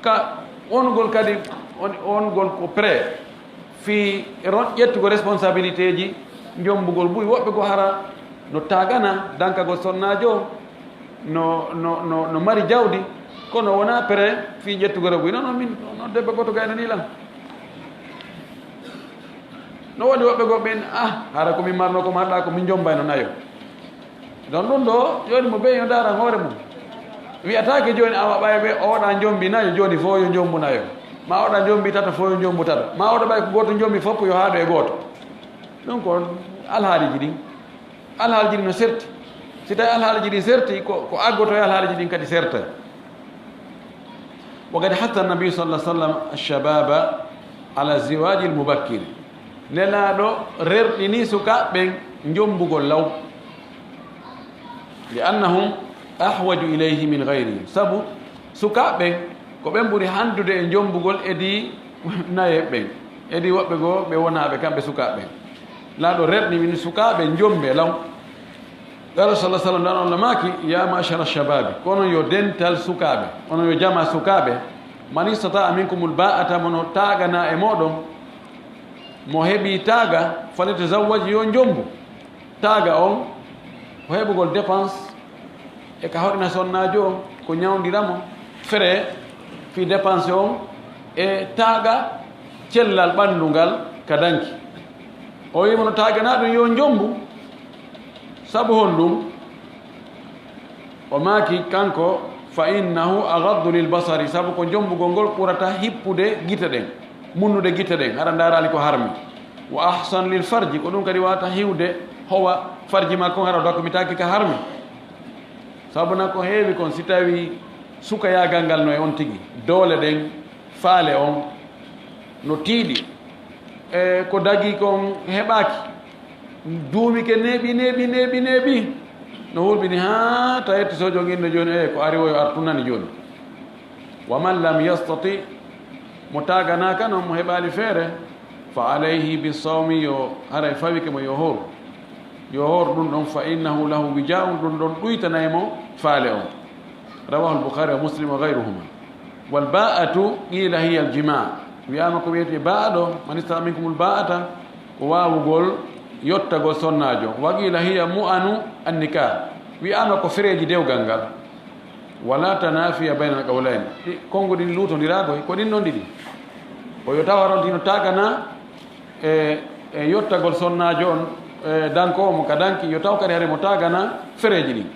Ka wonugol kadi, on-, wonugol ko prêt fii ron-, ƴettugol responsabilité ji, njombugol buy. Woɓɓe goo hara no taagana dankagol sonnaajo, no, no, no, no mari jawdi, kono wonaa prêt fii ƴettugol buy. Non, non, min, non, debbo gooto gaynanii lan. No woodi woɓɓe goo ɓen, ah, hara ko min marno ko marɗa ko min njombayno nayo. Donc ɗum ɗo, jooni mo ɓeyi no daaran hoore mum. Wi'ataake jooni awa ɓay ɓe oɗa njombi nayo, jooni fof yo njombu nayo. Ma oɗa njombi tato fof yo njombu tato. Ma oɗo ɓay ko gooto njombi fof yo haɗo e gooto. Ɗum ko alhaaliiji ɗin. Alhaaliiji ɗin no serti. Si tawi alhaaliiji ɗin serti, ko, ko aggoto e alhaaliiji ɗin kadi serta. وقد حث النبي صلى الله عليه وسلم الشباب على الزواج المبكر. Nelaaɗo rerɗini sukaaɓe ɓen njombugol law. لأنهم أحوج إليه من غيرهم. Sabu sukaaɓe ɓen ko ɓen ɓuri handude e njombugol edii nayeeɓe ɓen. Edii woɓɓe goo ɓe wonaaɓe kamɓe sukaaɓe ɓen. Nelaaɗo rerɗini sukaaɓe njombe law. Qala sallallahu alaihi wasallam, dan Allah maaki, "Ya ma'shara shababi," ko onon yo dental sukaaɓe, onon yo jama sukaaɓe, "man istata'a minkumul ba'ata," mo no taagana e mooɗon, mo heɓi taaga, "falyatazawwaj," yo njombu. Taaga on, ko heɓugol dépense, e ka hoɗina sonnaajo on, ko ñawndira mo, frais, fii dépense on, e taaga cellal ɓanndu ngal ka danki. O wi'i mo no taagana ɗum yo njombu, Sabu honɗum? O maaki kanko, "Fa innahu aghaddu lil basari," sabu ko jombugol ngol ɓurata hippude gite ɗen, munnude gite ɗen, hara ndaaraali ko harmi. "Wa ahsan lil farji," ko ɗum kadi wata hiwde howa farji makko, hara o dakkumitaaki ka harmi. Sabu na ko heewi kon, si tawi sukayaagal ngal no e on tigi, doole ɗen, faale on no tiiɗi, e ko dagi kon heɓaaki. Duumi ke neeɓi, neeɓi, neeɓi, neeɓi. No hulɓini haa tawetti sojo nginno jooni, e ko ari o yo artu nani jooni. "Wa man lam yastati," mo taaganaaka noon, mo heɓaali feere, "fa alayhi bi sawmi," yo haray fawike mo yo hooru. Yo hooru ɗum ɗon, "fa innahu lahu wija'un," ɗum ɗon ɗuytanay mo faale on. Rawahu al-Bukhari wa Muslim wa ghayruhuma. Wal ba'atu qila hiya al jima'. Wi'ama ko wi'ete ba'a ɗo, "man istata'a minkumul ba'ata," ko waawugol yottagol sonnaajo. Wa qila hiya mu'anu an nikah. Wi'aama ko fereeji dewgal ngal. Wala tanafiya bayna al-qawlayn. Ɗi, konnguɗi luutondiraago, ko ɗin non ɗiɗi. O yo tawa ronti no taagana e, e yottagol sonnaajo on, e, danko mo ka danki, yo taw kadi hare mo taagana fereeji ɗin.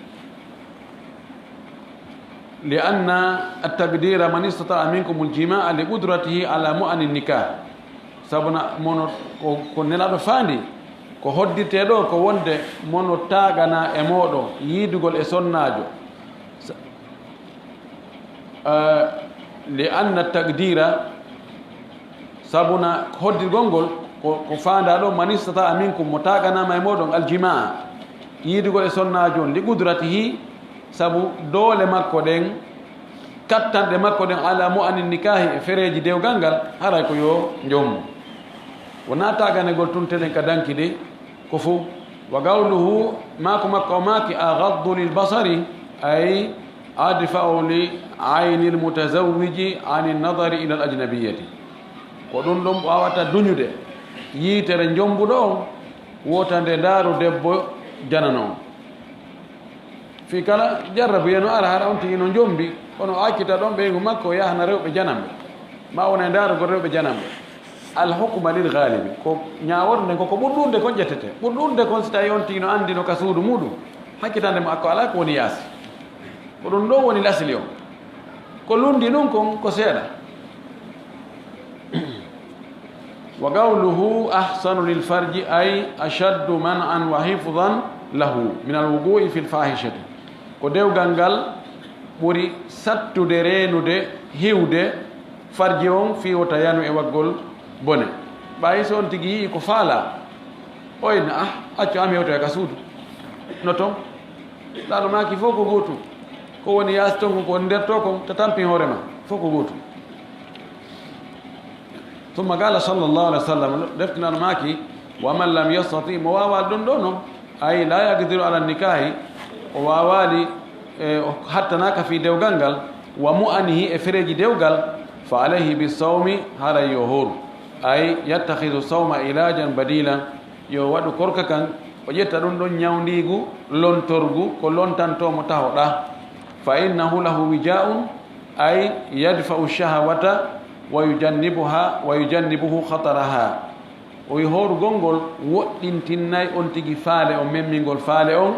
Li anna at-taqdira man istata'a minkum al-jima'a li qudratihi ala mu'ani nikah. Sabu na mono ko, ko Nelaaɗo faandi, ko hoddirtee ɗo ko wonde mono taagana e mooɗon yiidugol e sonnaajo. Sa-, eh, li anna taqdira, sabu na hoddirgol ngol ko, ko faandaa ɗo, man istata'a minkum, mo taaganaama e mooɗon, al-jima'a, yiidugol e sonnaajo on, li qudratihi, sabu doole makko ɗen, kattanɗe makko ɗen, ala mu'ani nikahi, e fereeji dewgal ngal, haray ko yo njommu. Wonaa taaganegol tun telen ka danki de, ko fow. Wa qawluhu, maaku makko o maaki, aghaddu lil basari, ay adfa'u li ayni al mutazawwiji ani nadari ila al ajnabiyati. Ko ɗun ɗon waawata duñude yiitere njombuɗo on, wota nde ndaaru debbo janano on. Fii kala jarrabu no ara, hara on tigi no njombi, kono o accita ɗon ɓeyngu makko, o yahana rewɓe jananɓe, ma wona e ndaarugol rewɓe jananɓe. Al hukma lil ghalibi, ko ñaaworde nden ko, ko ɓuri ɗuuɗude kon ƴettete. Ɓuri ɗuuɗude kon, si tawi on tigi no anndi no ka suudu muɗum, hakkitande mo akko alaa ko woni yaasi. Ko ɗum ɗo woni lasli on. Ko lundi ɗum kon ko seeɗa. Wa qawluhu ahsanu lil farji, ay ashaddu man'an wa hifzan lahu min al wuqu'i fil fahishati. Ko dewgal ngal ɓuri sattude reenude, hiwde farji on fii wota yanu e waggol bone. Ɓay so on tigi yi'i ko faalaa, o inna, ah, accu am hewtoya ka suudu. No ton? Laaɗo maaki fof ko gootum. Ko woni yaasi ton kon, ko woni nder to kon, ta tampin hoore ma. Fof ko gootum. Summa qaala sallallahu alayhi wa sallam, deftinano maaki, wa man lam yastati, mo waawaali ɗum ɗo non, ay la yaqdiru ala nikahi, o waawaali, e, o hattanaaka fii dewgal ngal, wa mu'anihi, e fereeji dewgal, fa alayhi bi sawmi, haray yo hooru. Ay yattakhidu sawma ilajan badilan, yo waɗu korka kan, o ƴetta ɗum ɗon ñawndiigu, lontorgu, ko lontantoo mo taho ɗaa. Fa innahu lahu wija'un, ay yadfa'u shahawata wa yujannibuha, wa yujannibuhu khataraha. O wi'i hoorugol ngol woɗɗintinnay on tigi faale on, memmingol faale on,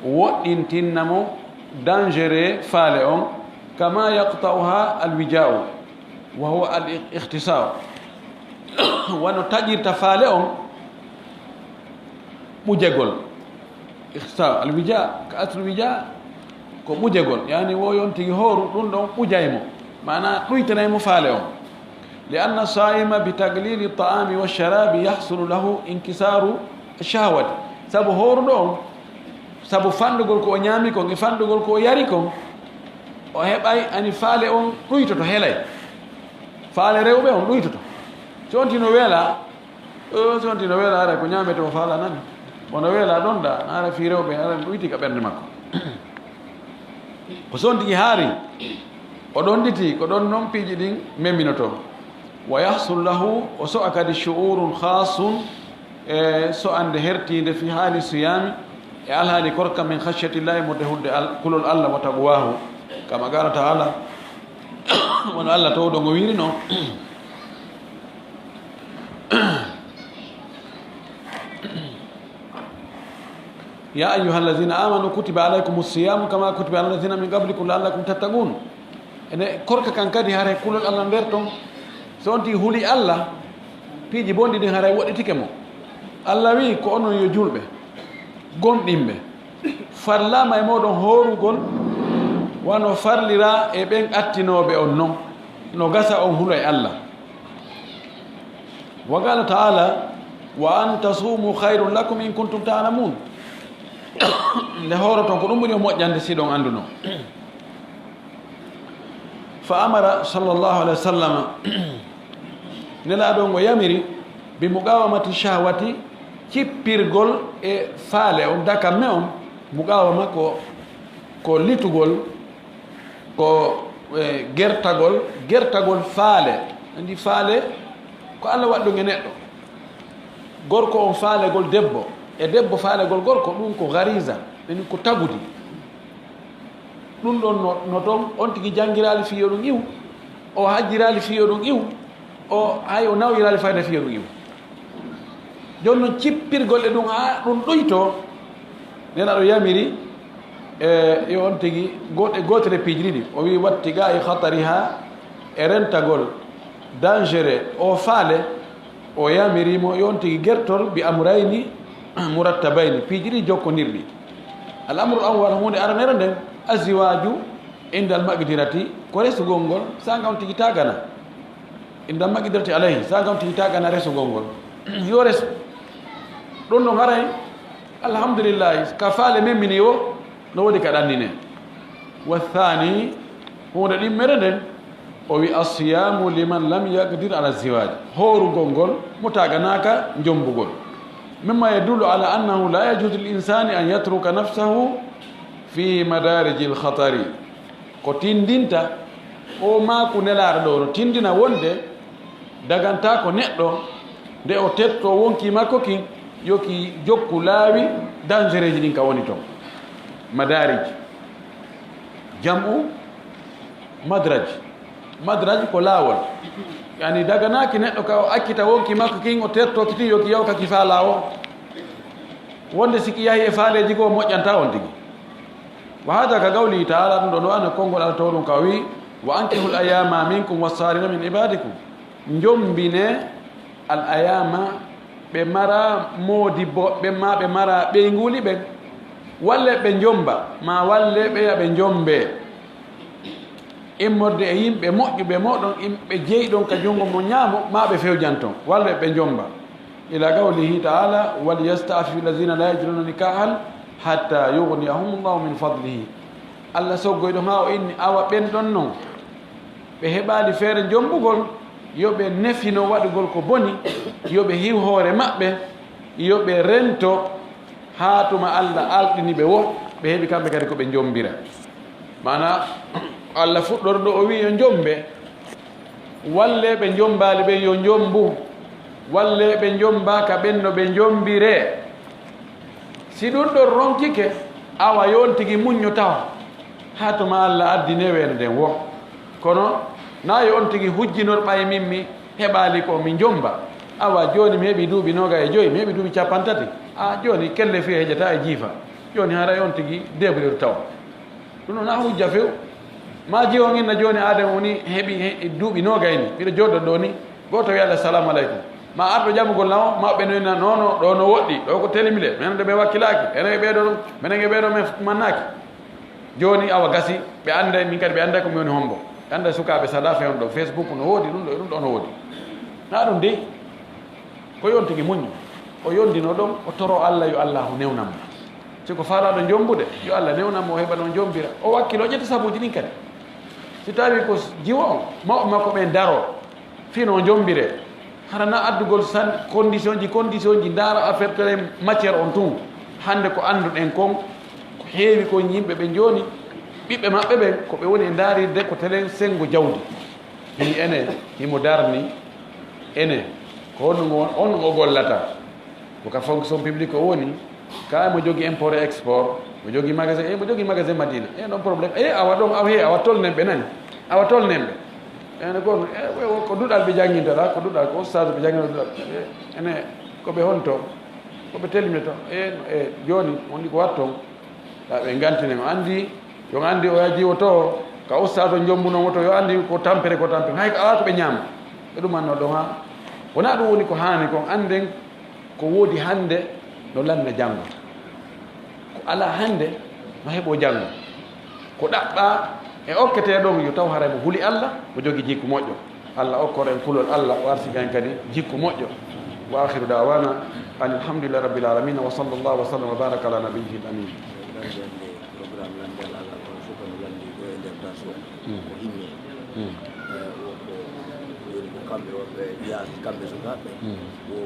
woɗɗintinna mo dangereux faale on, kama yaqta'uha al wija'u, wa huwa al ikhtisa'u. Wano taƴirta faale on ɓujegol. Ikhtisa'u, al wija, ka aslu wija, ko ɓujegol. Yani wo yon tigi hooru, ɗum ɗon ɓujay mo. Maana ɗuytanay mo faale on. Li anna sa'ima bi taqlili ta'ami wa sharabi yahsulu lahu inkisaru shahwati. Sabu hooruɗo on, sabu fanɗugol ko o ñaami kon e fanɗugol ko o yari kon, o heɓay ani faale on ɗuytoto, helay. Faale rewɓe on ɗuytoto. So on tino weela, o, so on tino weela, ara ko ñaamete o faala nan. Wono weela ɗon da, ara fii rewɓe, ara ɗuyti ka ɓernde makko. Ko so on tigi haari, o ɗon ɗiti, ko ɗon non piiji ɗin memminotoo. Wa yahsul lahu, o so'a kadi shu'urun khasun, e so'ande hertiinde fi haali siyaami, e alhaali korka min khashyatillahi, mo dehulde Al-, kulol Allah, wa taqwahu, kama qala ta'ala, wono Allah towɗo ngo wiiri non. Ya ayyuhallazina amanu kutiba alaykumus siyamu kama kutiba alal lazina min qablikum la'allakum tattaqun. Ene korka kan kadi haray kulol Allah nder ton. So on tigi huli Allah, piiji bonɗi ɗin haray woɗɗitike mo. Allah wi'i ko onon yo julɓe, gomɗinɓe. Farlaama e mooɗon hoorugol wano farlira e ɓen attinooɓe on non. No gasa on hulo e Allah. Wa qala ta'ala, wa an tasumu khairun lakum in kuntum ta'lamun. Nde hooroton ko ɗum ɓuri on moƴƴande si ɗon anduno. Fa amara sallallahu alayhi wa sallam, Nelaaɗo ngo yamiri, bi muqawamati shahwati, cippirgol e faale on, dakamme on, muqawama ko, ko litugol, ko, e, gertagol, gertagol faale. Andi faale ko Allah waɗɗum e neɗɗo. Gorko on faalegol debbo, e debbo faalegol gorko, ɗum ko gariza. Nani ko tagudi. Ɗum ɗon no, no toon, on tigi janngiraali fii yo ɗum iw, o hajjiraali fii yo ɗum iw, o hay o nawiraali fayda fii yo ɗum iw. Jooni noon, cippirgol e ɗum haa ɗum ɗuytoo, Nelaaɗo yamiri, e, yo on tigi go-, e gootere piiji ɗiɗi. O wi'i, "Watti ga e khatariha", e rentagol, dangereux, o faale, o yamiri mo yo on tigi gertor bi amrayni murattabayni, piiji ɗiɗi jokkondirɗi. Al amru awwal, huunde aranere nden, aziwaju indal maqdirati, ko resugol ngol, sanga on tigi tagana. Indal maqdirati alayhi, sanga on tigi tagana resugol ngol. Yo resu. Ɗum ɗon haray, alhamdulillahi, ka faale men mini o, no woodi ka ɗannine. Wa thani, huunde ɗimmere nden, o wi, "Asiyamu liman lam yaqdir ala ziwaj." Hoorugol ngol, mo taganaaka jombugol. Mimma yadullu ala annahu la yajuzu lil insani an yatruka nafsahu fi madarijil khatari. Ko tindinta, o maaku Nelaaɗo ɗo no tindina wonde dagantaako neɗɗo nde o tetto wonki makko kin, yo ki jokku laawi dangereeji ɗin ka woni ton. Madarij. Jam'u madraj. Madraj ko laawol. Yani daganaaki neɗɗo ka o accita wonki makko kin, o tetto ki tun, yo ki yaw ka ki faa laawol. Wonde si ki yahi e faaleeji goo, moƴƴanta on tigi. Wa hada ka qawlihi ta'ala, ɗum ɗo no ana konngol Alla towɗum ka o wi, "Wa ankihul ayama minkum wassalihin min ibadikum." Njombine al ayama, ɓe mara moodibbo ɓen, ma ɓe mara ɓeynguuli ɓen. Walle ɓe njomba, ma walle ɓe ya ɓe njombe. Immorde e yimɓe moƴƴuɓe mooɗon, yimɓe jeyɗon ka junngo mo ñaamo, ma ɓe fewjanton, walle ɓe njomba. Ila qawlihi ta'ala, "Wal yasta'fifi allazina la yajiduna nikahan hatta yughniyahumullahu min fadlihi." Alla soggoyɗo haa o inni, awa ɓen ɗon non, ɓe heɓaali feere jombugol, yo ɓe nefino waɗugol ko boni, yo ɓe hiw hoore maɓɓe, yo ɓe rento haa tuma Alla alɗini ɓe wo, ɓe heɓi kamɓe kadi ko ɓe jombira. Maana, Alla fuɗɗorɗo o wi'i yo njombe, walle ɓe njombaali ɓen yo njombu, walle ɓe njombaaka ɓen no ɓe njombiree. Si ɗum ɗon ronkike, awa yo on tigi muñño taho, haa tuma Alla addi neweende nden wo. Kono, na yo on tigi hujjinor ɓay min mi heɓaali ko mi njomba. Awa jooni mi heɓi duuɓi noogay e joyi, mi heɓi duuɓi cappanɗe tati. A jooni kelle fii heƴata e jiifa. Jooni haray on tigi débrouillé taw. Ɗum noon a hujja few. Ma jiwo ngin na jooni aaden woni heɓi he-, duuɓi noogay ni. Miɗo jooɗo ɗo ni. Gooto wiya, "Assalamu aleykum." Ma arɗo ƴamugol na o, ma ɓe noyna, "Non, non, ɗo no woɗɗi. Ɗo ko telimle. Menen de ɓe wakkilaaki. Enen e ɓeeɗo ɗum. Menen e ɓeeɗo men mannaaki." Jooni awa gasi, ɓe annday, min kadi ɓe annday ko mi woni hombo. Ɓe annday sukaaɓe sada fewn ɗo. Facebook no woodi, ɗum ɗo, ɗum ɗo no woodi. Na ɗum dey. Ko yo on tigi muñño, o yondino ɗon, o toro Alla yo Alla newnam mo. Si ko faalaaɗo jombude, yo Alla newnam mo, o heɓa noon jombira. O wakkilo, o ƴetta sabuuji ɗin kadi. Si tawi ko jiwo on, mawɓe makko ɓen daro, fii no o jombire. Hara na addugol san, condition ji, condition ji, ndaara affaire tele matière on tun. Hannde ko annduɗen kon, ko heewi kon yimɓe ɓe jooni, ɓiɓɓe maɓɓe ɓen, ko ɓe woni e ndaarirde ko telen senngo jawdi. Hini ene, himo darni ene. Ko honɗum o, honɗum o gollata? Ko ka fonction publique o woni. Ka mo jogi import et export, mo jogi magasin, e mo jogi magasin Madina. E ɗon problème. E awa ɗon, awa he, awa tolnen ɓe nani. Awa tolnen ɓe. Ene kon, e, ko, ko duɗal ɓe jannginta ɗa, ko duɗal, ko ustaadu ɓe jannginta duɗal. E, ene, ko ɓe honto, ko ɓe telimneto. E, e, jooni, woni ko watton. Tawa ɓe ngantine mo anndi, yo anndi o yaji o to, ka ustaas o jombuno mo to, yo anndi ko tampere, ko tampere. Hay ko alaa ko ɓe ñaama. Ɓe ɗum annoo ɗon haa. Wonaa ɗum woni ko haani kon, annden ko woodi hannde no lanna janngo. Ko alaa hannde no heɓoo janngo. Ko ɗaɓɓaa e okketee ɗon yo taw haray mo huli Alla, mo jogi jikku moƴƴo. Allah okkor en kulol Allah, o arsika en kadi jikku moƴƴo. Wa akhiru da'wana anil hamdulillahi rabbil alamin, wa sallallahu wa sallam wa baraka ala nabiyyihil amin. Programme lanndal Allah, kono fof kono lanndi ɗo e nder darso. Mm. Ko immi. Mm. Eh, o ko, woni ko kamɓe wonɓe yaasi, kamɓe sukaaɓe. Mm. Wo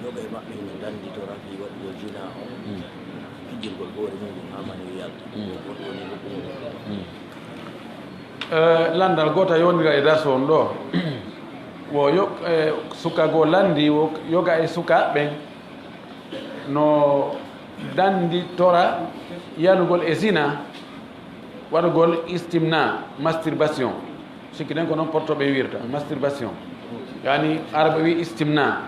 yoga e maɓɓe hino danditora fii waɗugol zina o. Mm. Fijjirgol hoore mum ɗum haa mani yalta. Mm. Ko ɗum woni hukmu. Mm. Eh, lanndal gootal yondira e darso on ɗo. Wo yo, eh, suka goo lanndi wo yoga e sukaaɓe ɓen no Dannditora yanugol e zina, waɗugol istimna, masturbation. Sikki ɗen ko noon portoɓe wirta, masturbation. Yani, Araba wi istimna.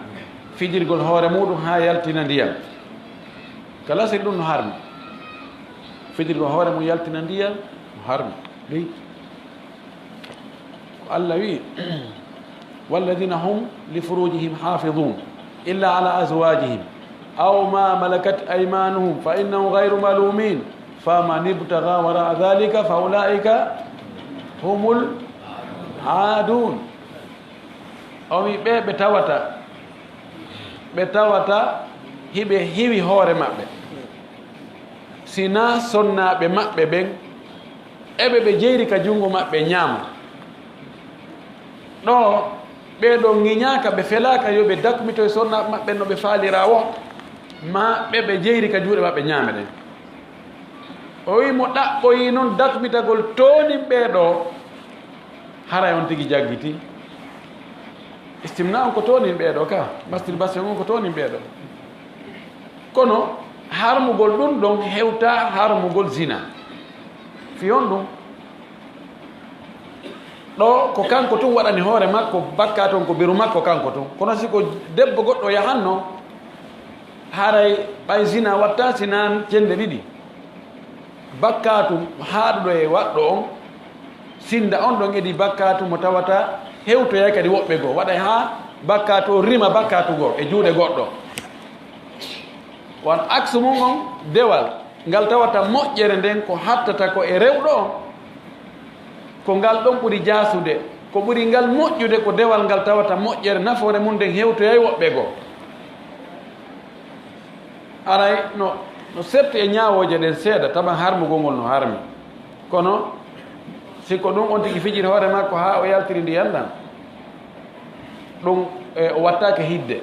Fijirgol hoore muɗum haa yaltina ndiyam. Kala siri ɗum no harmi. Fijirgol hoore mum yaltina ndiyam, no harmi. Ley. Ko Allah wi, "Walladina hum li furujihim hafidun, illa ala azwajihim, aw ma malakat aymanuhum, fa innahum ghayru malumin, faman ibtaga wara dhalika, fa ulaika humul adun." O wi, ɓe ɓe tawata, ɓe tawata hiɓe hiwi hoore maɓɓe, sina sonnaaɓe maɓɓe ɓen, eɓe ɓe jeyri ka junngo maɓɓe ñaamo. Ɗo, ɓee ɗoo ŋiñaaka, ɓe felaaka yo ɓe dakmito e sonnaaɓe maɓɓe no ɓe faalira wo, ma ɓe ɓe jeyri ka juuɗe maɓɓe ñaame ɗen. O wi mo ɗaɓɓoyi noon dakmitagol toonin ɓee ɗoo, haray on tigi jaggiti. Istimna on ko toonin ɓee ɗoo ka, masturbation on ko toonin ɓee ɗoo. Kono harmugol ɗum ɗon hewta harmugol zina. Fi on ɗum, ɗo ko kanko tun waɗani hoore makko, bakka toon ko beru makko kanko tun. Kono si ko debbo goɗɗo yahanno, haray ɓay zina watta si naan cende ɗiɗi. Bakkaatu haaɗuɗo e waɗɗo on, sinda on ɗon edi bakkaatu mo tawata hewtoyay kadi woɓɓe goo. Waɗay haa bakkaatu o rima bakkaatu goo e juuɗe goɗɗo. Wan aksu mum on dewal, ngal tawata moƴƴere nden ko hattata ko e rewɗo on, ko ngal ɗon ɓuri jaasude, ko ɓuri ngal moƴƴude ko dewal ngal tawata moƴƴere nafoore mum nden hewtoyay woɓɓe goo. Aray no, no setti e ñaawooje ɗen seeɗa, taban harmugol ngol no harmi. Kono si ko ɗum on tigi fijiri hoore makko haa o yaltiri ndiyan ɗan, ɗum, e, o wattaake hidde.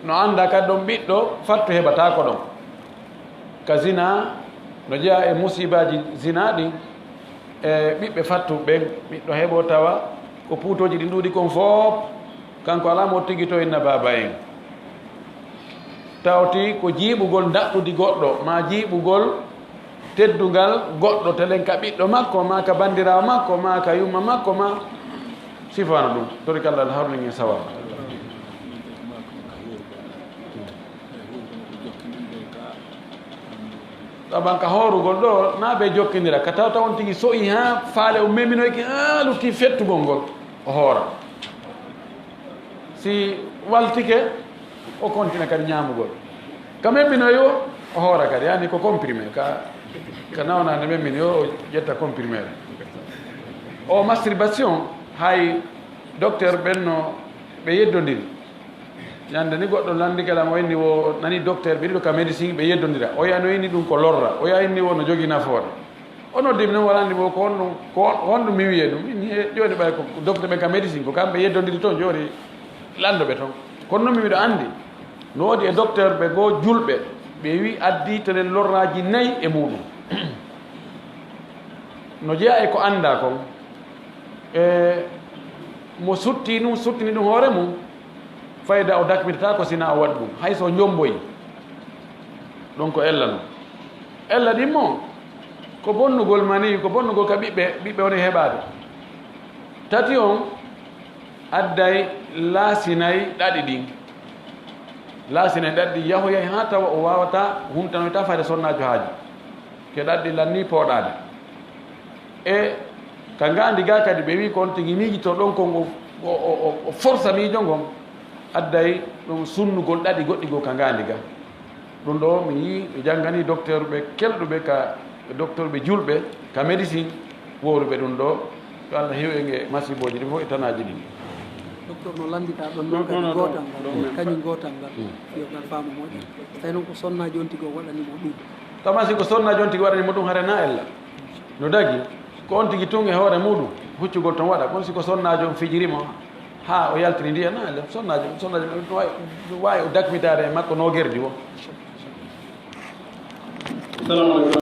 No annda kadi ɗon ɓiɗɗo fattu heɓataako ɗon. Ka zina no jeyaa e musiibaaji zina ɗin, e ɓiɓɓe fattu ɓen, ɓiɗɗo heɓo tawa ko puutooji ɗin ɗuuɗi kon fof, kanko alaa mo tigi to inna baaba en. Tawti ko jiiɓugol ndaɗɗudi goɗɗo, ma jiiɓugol teddungal goɗɗo, telen ka ɓiɗɗo makko, ma ka bandiraawo makko, ma ka yumma makko, ma sifano ɗum. Tori kallal haruni ngin sawa. Taban ka hoorugol ɗo, na ɓe jokkindira, ka tawta on tigi so'i ha faale o meminoyki ha lutti fettugol ngol, o hoora. Si waltike, o kontina kadi ñaamugol. Ka memminoyo, o hoora kadi, yani ko comprimé, ka, ka nawnande memminoyo, o ƴetta comprimé. O masturbation, hay docteur ɓen no ɓe yeddondiri. Ñande ni goɗɗo landike lam, o inni wo nani docteur ɓe ɗiɗo ka médecine ɓe yeddondira. O ya no inni ɗum ko lorra, o ya inni wo no jogi nafoore. O noddi mi noon, wala anndi mo ko honɗum, ko honɗum mi wiyee ɗum. Min he, jooni ɓay ko docteur ɓe ka médecine, ko kamɓe yeddondiri toon, jooni lanndoɓe toon. Kono noon mi miɗo anndi, no woodi e docteur ɓe goo julɓe, ɓe wi addi tenen lorraaji nayi e muuɗum. No jeyaa e ko anndaa kon, e mo sutti ɗum, suttini ɗum hoore mum, fayda o dakmitata ko sina o waɗi ɗum, hay so o njomboyi. Ɗum ko ella non. Ella ɗimmo, ko bonnugol mani, ko bonnugol ka ɓiɓɓe, ɓiɓɓe woni heɓaade. Tati on, adday laasinay ɗaɗi ɗin. Laasinay ɗaɗi ɗin, yahoyay haa tawa o waawata huntanoyta fayde sonnaajo haaju. Ke ɗaɗi ɗin lanni pooɗaade. E ka ngaandi ga kadi ɓe wi ko on tigi miijito ɗon kon o, o, o, o, o forsa miijo ngon. Adday ɗum sunnugol ɗaɗi goɗɗi goo ka ngaandi ga. Ɗum ɗo mi yii, mi jannganii docteur ɓe kelɗuɓe ka, docteur ɓe julɓe ka médecine, wowluɓe ɗum ɗo. Yo Allah hew en e masibooji ɗi fof e tanaaji ɗin. Docteur no lanndita ɗon non kadi gootal ngal, kañum gootal ngal. Yo ngal faamu moƴƴa. Tawi noon ko sonnaajo on tigi o waɗani mo ɗum. Tama si ko sonnaajo on tigi waɗani mo ɗum, hare na ella. No dagi, ko on tigi tun e hoore muuɗum, huccugol ton waɗa. Kono si ko sonnaajo on fijiri mo, haa o yaltiri ndiyan, na ella. Sonnaajo, sonnaajo no waawi, no waawi o dakmitaade e makko noogerdi wo. Salamu aleykum.